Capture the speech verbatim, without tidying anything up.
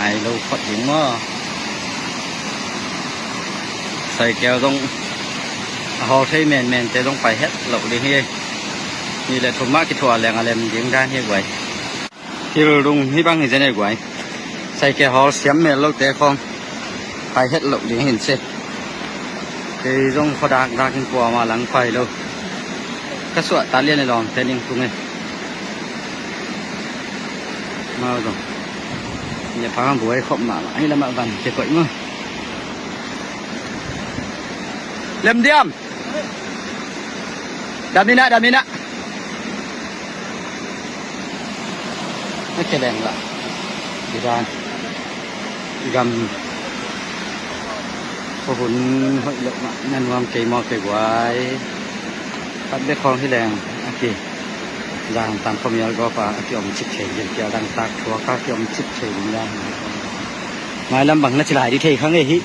Ai lo phot ding maw? Cycle zong a hawl thei menmente zong pai het loh ding hi. Ni le thum mah kithuah leng a lem ding dan hi guai. Thil dung hi bang hi zen ei guai. Cycle hawl siam mel lote khawng pai het loh ding hin si. Kei zong khuadak dak in kuamah lang pai lo. Ka suah ta lian i lawmte ning tung ei. Mau zong nia phang buai khop mahmah hi lamah van ke koih maw? Lem diam. Damina, damina. Na ke leng la. Iran gam ko hun hoih loh mah na nuam kei maw ke guai. Khat bek khawng hi leng a ki zang tang khawmial gawpa a ki om cip thei ding, pial dang tak thuaka ki om cip thei ding dan. Mailam bang na ci lai di thei khang ei hi.